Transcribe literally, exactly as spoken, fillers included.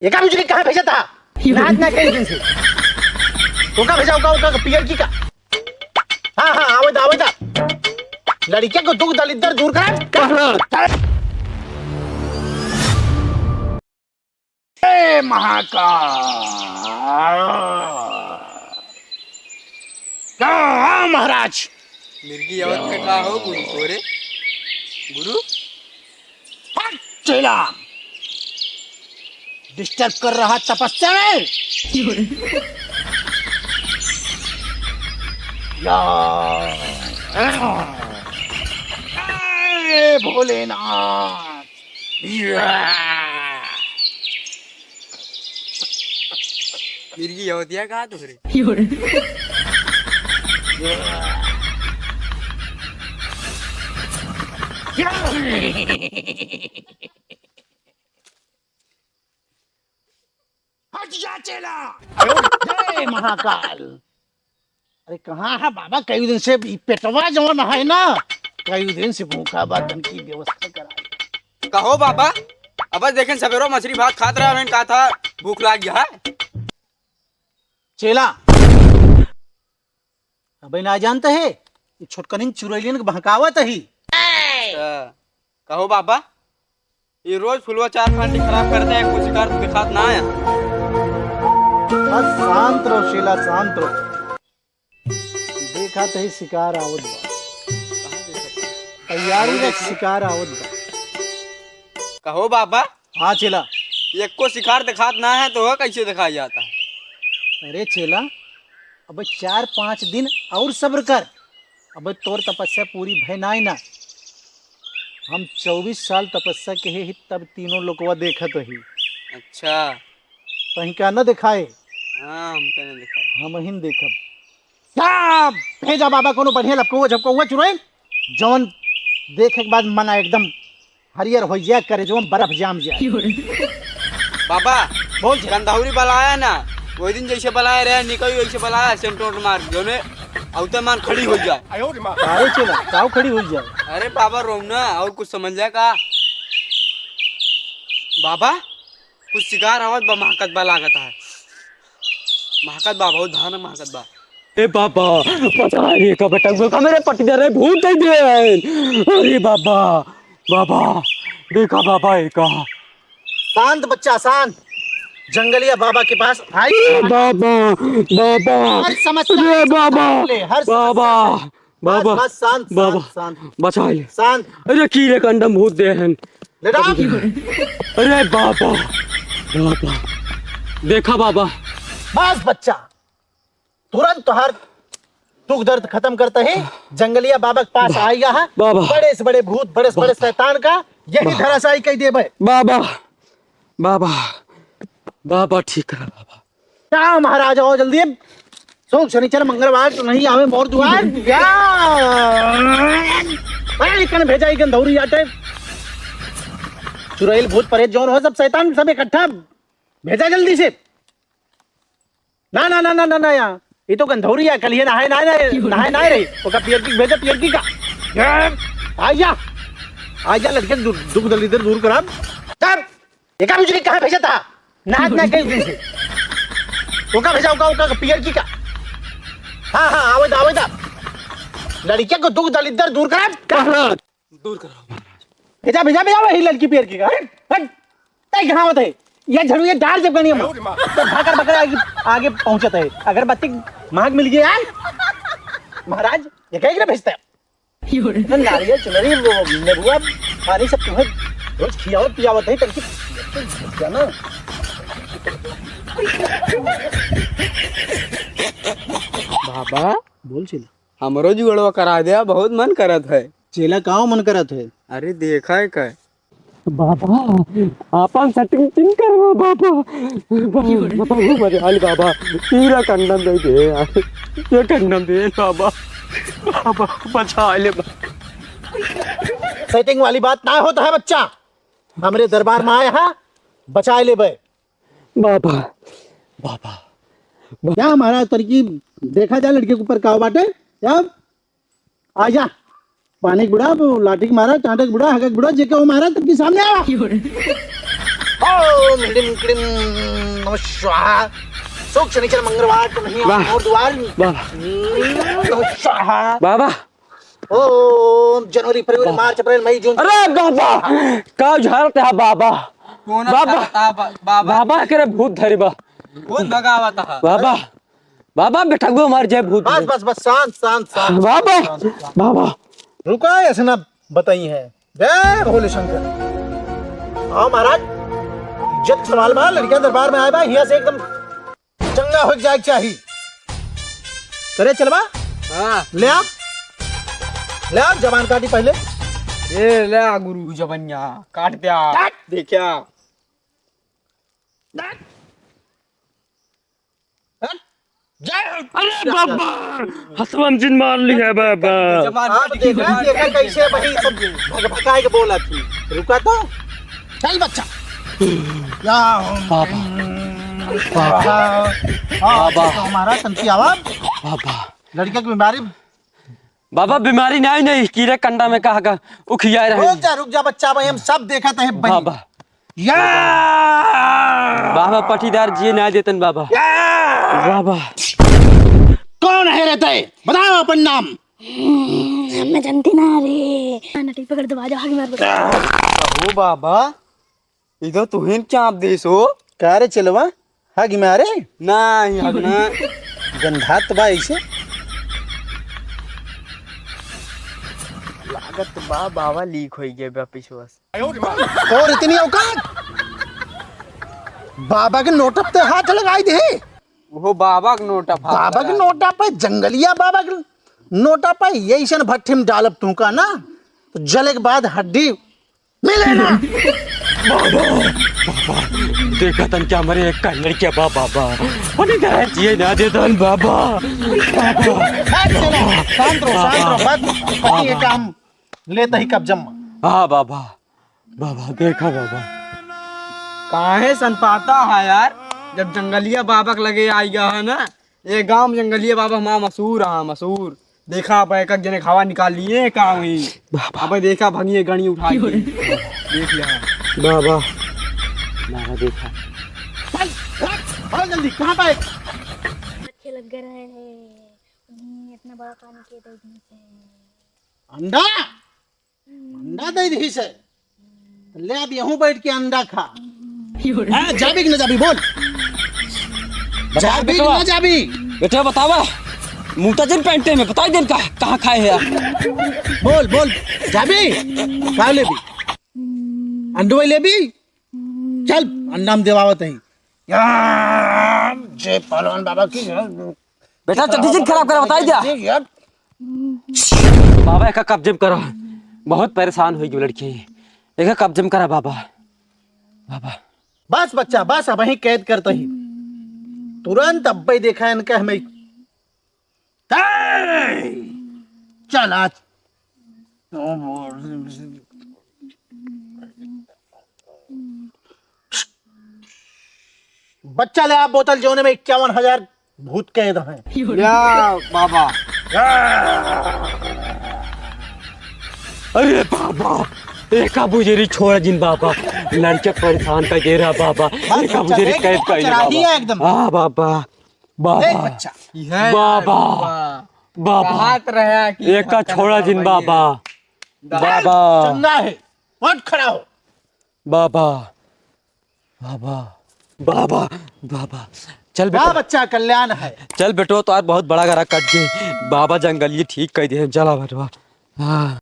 एका बिजुरी कहाँ भेजत हा? नाच ना कई दिन से। ओका भेजा, ओका, ओका, पियर की का? हाँ, हाँ, आवे दा, आवे दा। लड़के को दुख दलिद्दर दूर करा। ए महाकाल। का महाराज? मिर्गी आवत है का हो गुरु तोरे? गुरु? हट चेला, डिस्टर्ब कर रहा तपस्या में। या। ए भोलेनाथ। या। मिर्गी आवत है का तोरे? हट जा चेला। जय महाकाल। अरे कहाँ है बाबा? कई दिन से ई पेटवा जौन है ना, कई दिन से भूखा बा, तन की व्यवस्था करा। कहो बाबा, अब देखें सवेरो मछली भात खात रहा, मैंने कहा था भूख लाग गया है। चेला, अबे ना जानत है, ई छोटकनिन चुरैलियन के बहकावत ही। अच्छा, कहो बाबा, ये रोज फुलवा चार पांच ठे खराब करते हैं, कुछ शिकार तो दिखात ना आया। बस शांत रहो चेला, शांत रहो। देखा तो ही शिकार आवत बा। तैयारी रख, शिकार आवत बा। कहो बाबा। हाँ चेला। एको शिकार दिखात ना है तो कैसे दिखाई जाता है? अरे चेला, अब चार पाँच दिन और सब्र कर। अब तोर तपस्या पूरी भय नाई ना। हम चउबीस साल तपस्या के ही तब तीनों लोकवा देखत ही। अच्छा। तहीं का न दिखाए? हाँ, हमका न दिखाए। हम ही न देखब। जा, भेजा बाबा कोनो बढ़िया लपकउआ झपकउआ चुरैल, जौन देखे के बाद मना एकदम हरियर होइ जाए, करेजवा में बर्फ जाम जाए। बाबा, बोल जे। गंधौरी बलाया ना, वही दिन जैसे बलाया रहे, निकल वैसे बलाया, सेंट वेंट मार, जौने अउते मान खड़ी होइ जाए। अरे चेला, काउ खड़ी होइ जाए? अरे बाबा, रोम ना, और कुछ समझ जाए का? बाबा, कुछ शिकार आवत बा, महकत बा, लागत है। महकत बा, बहुत भयानक महकत बा। ए बाबा, पता नहीं का बेटा, वो का मेरे पट्टी दे रहे, भूत दे दे। अरे बाबा, बाबा, देखा बाबा, ये कहा। शांत बच्चा, शांत। जंगलिया बाबा के पास आई। ए बाबा, बाबा। हर समस्या अरे का बाबा, समाधान ले, हर समस्या बाबा। का। बाबा, बस, बस, शांत, बाबा, शांत, शांत। बचा ले। शांत। अरे कीड़े कंडम भूत दे हैं। ले डाल। अरे बाबा, बाबा, देखा बाबा। बस बच्चा, तुरंत तोहार दुख दर्द खत्म करता ही जंगलिया बाबा के पास बा-, आइगा है। बाबा। बड़े से बड़े भूत, बड़े से बड़े बाबा। शैतान का यही बाबा। धराशायी कई देबे। बाबा, बाबा, बाबा ठीक रहा बाबा। क्या महाराज, आओ जल्दी। सोम, शनिचर, मंगलवार तो नहीं आवे मोर दुआर। क्या? अरे, इकन भेजा, इकन धौरी आटे। चुड़ैल, भूत, प्रेत जौन हो, सब शैतान, सब इकट्ठा। भेजा जल्दी से। ना, ना, ना, ना, ना, ना, यहाँ। ये तो गंधौरी है, कल ये नहाए, नहाए, नहाए, नहाए, नहाए रही। ओका पियरकी भेजा, पियरकी का। ए, आइया। आइया, लड़के, दु-, दुख दलिद्दर दूर करा। तब एका बिजुरी कहाँ भेजत हा? नाच ना कई दिन से। ओका भेजा, ओका, ओका, पियर की का? हाँ, हाँ, आवे दा, आवे दा। लड़किया को दुख दलिद्दर दूर करा। कहाँ? दूर कराओ महाराज। भेजा, भेजा, भेजा वही लड़की पियर की का। हट, हट। तै कहाँ होत है? ये झड़ू, ये डार जब गनी हम। तो भाकर, भाकर आगे, आगे पहुँचत है। अगरबत्ती महक मिल गई यार। महाराज, ये कहीं ना भेजता है? इतना नारियल, चुनरी, वो नेबुआ, पानी सब तुम्हें रोज खियावत पियावत है, तनकी क्या ना? बाबा, बोल चेला। हमरो जुगड़वा करा दे, बहुत मन करत है। चेला, काव मन करत है? अरे, देखा है का? बाबा, आपन setting चिन करवा बाबा। बाबा, बाबा, मरे हाल बाबा, तेरा कंडम दे दे यार, ये कंडम दे बाबा, बाबा, बचा ले बाबा। Setting वाली बात ना होता है बच्चा, हमरे दरबार में आया है, बचा ले बे। बाबा, बाबा, क्या महाराज, तरकी देखा जा लड़के के ऊपर का बाटे, क्या? आजा, पानी के बुढ़ा, वो लाठी के मारा, चांटे के बुढ़ा, हगा के बुढ़ा, जेके वो मारा, तब की सामने आवा। ओम ह्रीं क्लीं नमः स्वाहा। शुक शनिचर मंगलवार तो नहीं, वाह। और द्वार वाह। नमः स्वाहा। बाबा। ओम जनवरी, फरवरी, वाह। मार्च, अप्रैल, मई, जून। अरे बाबा, का झारत है बाबा? कौन बाबा। झारत है बा-, बाबा? बाबा के रे भूत धरी बा। कौन भगावत है? बाबा, बाबा बेटगुआ मार जाए भूत बस, धरी। बस, बस, शांत, शांत, शांत, बाबा, शांत, शांत। बाबा। रुका, ऐसे ना बताई है। जय भोले शंकर। हाँ महाराज, इज्जत के सवाल बा, लड़कियां दरबार में आए बा, हियां से एकदम चंगा हो जाए के चाही। करे चलबा? हाँ। ले आ, ले आ, जबान काटी पहले। ये ले आ गुरु जबनिया, काट दिया। काट। देखा। हट! जय हो! अरे बाबा, हसवन जिन मार लिया बाबा। जमान अब काट देखा, के देखा कैसे वही सब भकभकाए के बोला थी। रुका तो। चल बच्चा। या हो। बाबा। बाबा। हाँ, बाबा। तो हमारा संती आवाज। बाबा। लड़के की बीमारी बाबा, बीमारी नाहीं, नाहीं, कीड़ा कंडा में कहा का उखियाए रहे। रुक जा, रुक जा बच्चा, भाई हम सब देखत है भाई। बाबा। या! बाबा, पटीदार जिए ना देतन बाबा। या! बाबा। कौन है रे तै? बताओ अपन नाम। हम्म, मैं जानती ना रे। नटी पकड़ दबा जा, हाथ मार बता। ओ बाबा, ई तो तुहिन चाप देस हो। का रे चेलवा? हग मारे? नाही, हग ना। गंधात बा ऐसे। लागत बा बाबा लीक होई गए बा पिछवा से। और इतनी औकात? बाबा के नोटप ते हाथ लगाई दे। वो बाबा के नोटप हाथ बाबा के लगाई। नोटप पे, जंगलिया बाबा के नोटप पे, यही सन भट्ठी में डालब तू का ना, तो जले के बाद हड्डी मिले ना। बाबा, बाबा, देखा तन क्या मरे एक का लड़किया बा, बाबा। पानी दे, जिए ना दे तन, बाबा। बाबा। शांत रहो, शांत रहो, शांत रहो, बाबा। बात पति है बाबा। काम लेता ही कब्जा में। हाँ, बाबा। बाबा, देखा बाबा। काहे सनपाता है यार? जब जंगलिया बाबा के लगे आई गया है ना, ये गांव में जंगलिया बाबा हमारा मशहूर है, मशहूर। देखा, अब एक एक जने हवा निकाल लिए, का हुई? बाबा। अबे देखा, भंगिए गणी उठा के। देख यहाँ। बाबा। बाबा, देखा। भाग, भाग, भाग जल्दी, कहाँ पे? अच्छे लग रहे हैं। हम्म, इतना बड़ा पानी के दे दी है। अंडा? अंडा दे दी से। ले अब यहूँ बैठ के अंडा खा। हाँ, जाबी कि ना जाबी, बोल। बता जाबी कि बेटवा। ना जाबी? बेटवा बतावा, मूता जिन पैंटे में, बताई देन का, कहाँ खाए है आप? बोल, बोल, जाबी? का लेबी? अंडवा लेबी? चल, अंडा हम देवावत हई। या, जय पहलवान बाबा की जय। बेटा, चड्डी जिन खराब करा, बताई दिया। ठीक यार। बाबा, एका कब्जे में करा। बहुत परेशान होई गई लड़की। एका कब्जे में करा बाबा। बाबा। बस बच्चा, बस, अब वहीं कैद करते ही। तुरंत अब्बे देखा इनका हमें। ए! चल आज। बच्चा ले आ बोतल, जौने में इक्यावन हजार भूत कैद हैं। या बाबा। अरे बाबा, एका बुझेरी छोड़ जिन बाबा, लड़के परेशान कर दे रहा बाबा, बस एका बच्चा, बुझेरी देख, कैद कर चराही बाबा। है एकदम। हाँ बाबा, बाबा। देख बच्चा। ई है बाबा, बाबा। बाबा। कहात रहा कि एका छोड़ा जिन बाबा। बाबा। चंगा है, उठ खड़ा हो। बाबा, बाबा, बाबा, बाबा। चल बेटा। वाह बच्चा, कल्याण है। चल बेटो, तो आज बहुत बड़ा गरा कट गए। बाबा जंगलिए ठीक कर दे, चला बेटवा। हाँ।